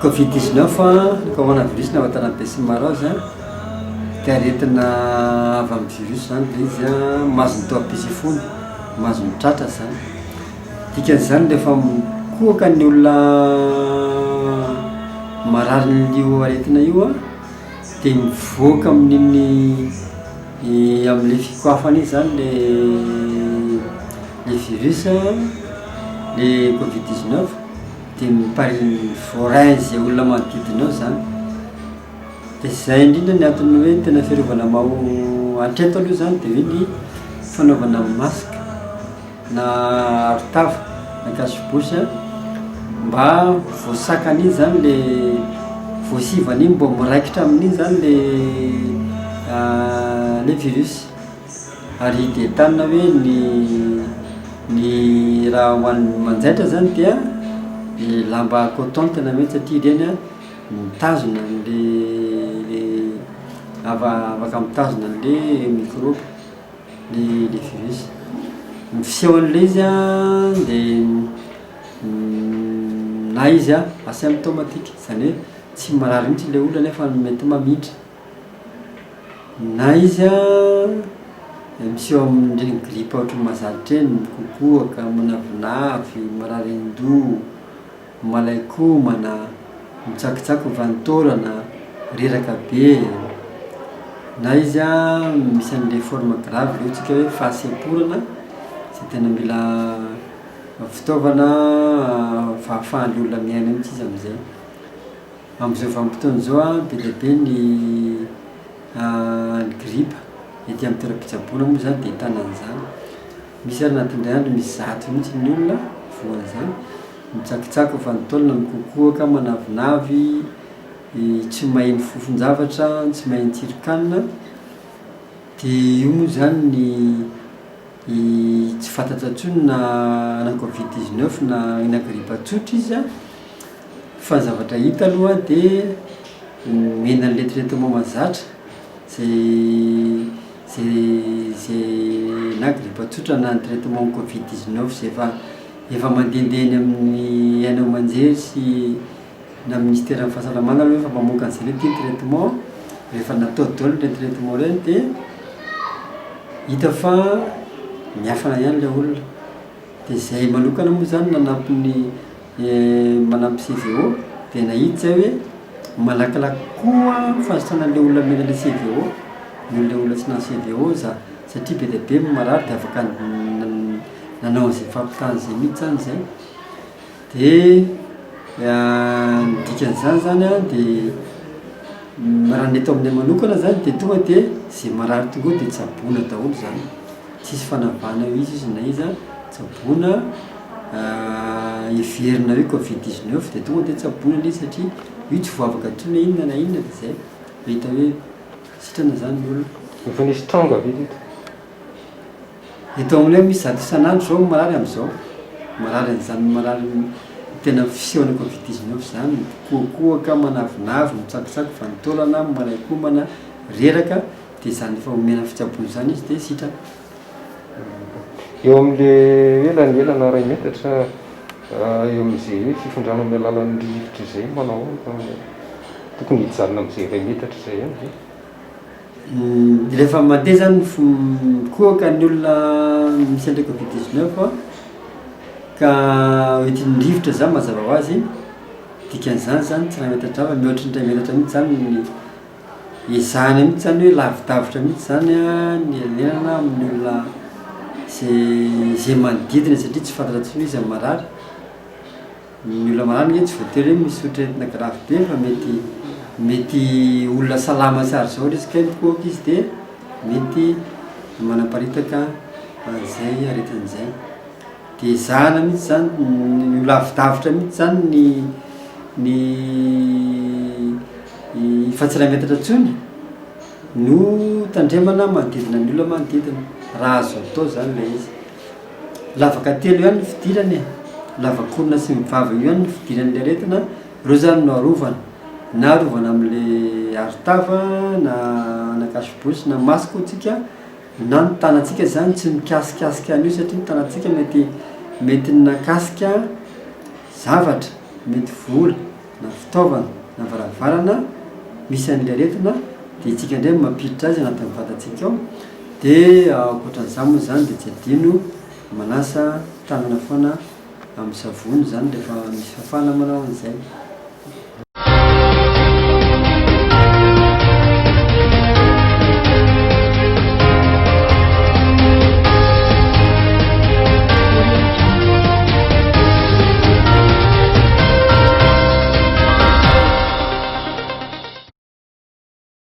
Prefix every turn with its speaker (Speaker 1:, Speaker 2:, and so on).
Speaker 1: Covid 19, coronavirus na vatana be sy ny maro azy dia aretina avy amin'ny virus zany le izy an, mahazo ny taovam-pisefoana, mahazo ny tratra zany, dikan'izany rehefa mikohaka ny olona mararin'io aretina io an de mivoaka amin'iny am'le fikohafana iny zany le le virus le covid 19 de mipari- voarainy zay olona manodidina eo zany, de zay indrindra ny antony hoe tena fiarovana maho- hatreto aloha zany de hoe ny fanaovana masque na arotava na cache bouche mba voasakana iny zany le voasivana iny mbô miraikitra amin'iny zany le le virus, ary de entanina hoe ny ny raha ho an'ny manjaitra zany dia ny lamba coton tena mety satria ireny a mitazona an'le le afa- afaka mitazona an'le mikraoba le le virus. Ny fisehon'le izy a de na izy a asymptomatique zany hoe tsy marary mihitsy le olona nefa mety mamindra, na izy a miseho amin'ireny gripa ohatran'ny mahazatra ireny, mikokoaka, manavinavy, marary an-doha, malain-komana, mitsakitsako ny vanin-taolana, reraka be, na izy a misy an'le forme grave le hoy tsika hoe fahasemporana zay tena mila fitaovana fahafahan'le olona miaina mihitsy izy am'zay. Am'zao vanim-potoana zao a be dia be ny ny gripa ety amin'ny toeram-pitsaboana moa zany de ahitana an'izany, misy ary anatin'ny indray andro misy 100 mihitsy ny olona voan'izany, mitsakitsako vanin-taolana, mikokoaka, manavinavy, tsy maheno fofon-javatra, tsy maheno tsiron-kanina, de io moa zany ny tsy fantatra intsony na na covid 19 na na gripa tsotra izy a, fa ny zavatra hita aloha de omena an'le traitement mahazatra zay zay zay na gripa tsotra na ny traitement covid 19 zay efa efa mandehandeha eny amin'ny haino aman-jery sy na ministeran'ny fahasalamana aloha efa mamoaka an'zay hoe ty ny traitement, rehefa natao daholo reny traitement reny de hita fa miafina ihany le olona, de zay manokana moa zany nanampy ny manampy CVO de nahita zay hoe malakilaky kokoa fahasitranan'le olona omena le CVO noho le olona tsy nahazo CVO za satria be dia be ny marary de afaka nanao an'zay fampitahana zay mihitsy zany zay, de ny dikan'izany zany a de raha ny eto aminay manokana zany de tonga de zay marary tonga eo de tsaboina daholo zany, tsisy fanavahana hoe iza izy na iza, tsaboina heverina hoe covid 19 de tonga de tsaboina le izy satria io tsy voavaka intsony na inona na inona de zay, mahita hoe sitrana zany ny olona.
Speaker 2: Efa nisy tranga ve teto?
Speaker 1: Eto aminay misy 100 isan'andro zao marary am'zao, marary an'izany marary tena fisehon'ny covid 19 zany, mikohakohaka, manavinavy, mitsakitsako vanin-taolana, malain-komana, reraka, de zany efa omena fitsaboana zany izy de sitrana.
Speaker 2: Eo amin'le hoe elanelana iray metatra eo amin'izay hoe fifindrana amin'ny alalan'ny rivotra izay manao ahoana? Tokony hijanona amin'izay iray metatra izay ihany ve?
Speaker 1: Rehefa mandeha zany ny fo- mikohaka ny olona misy an'le covid 19 ka hoentin'ny rivotra zany mazava ho azy, dikan'izany zany tsy iray metatra fa mihoatry ny iray metatra mihitsy zany ny ezahana mihitsy zany hoe lavidavitra mihitsy zany a ny elanelana amin'ny olona zay zay manodidina satria tsy fantatra intsony hoe iza no marary, ny olona marary anie tsy voatery hoe misy ohatr'aretina grave be fa mety mety olona salama tsara zao izy kay mikohaka izy de mety manaparitaka an'izay aretina zay, de ezahana mihitsy zany ho lavidavitra mihitsy zany ny ny fa tsy iray metatra intsony no tandremana manodidina ny olona manodidina raha azo atao zany le izy. Lavaka telo ihany ny fidirany e, lavak'orona sy ny vava io ihany ny fidiran'le aretina, reo zany no arovana, na arovana am'le arotava na na cache bouche na masque hoy tsika, na ny tanantsika zany tsy mikasikasika an'io satria ny tanantsika mety mety nakasika zavatra, mety vola. na fitaovana na varavarana misy an'ilay aretina dia isika indray no mampiditra azy anatin'ny vatantsika ao. Dia ankoatran'izany moa izany dia tsy adino manasa tanana foana amin'ny savony izany rehefa misy fafana manao an'izay.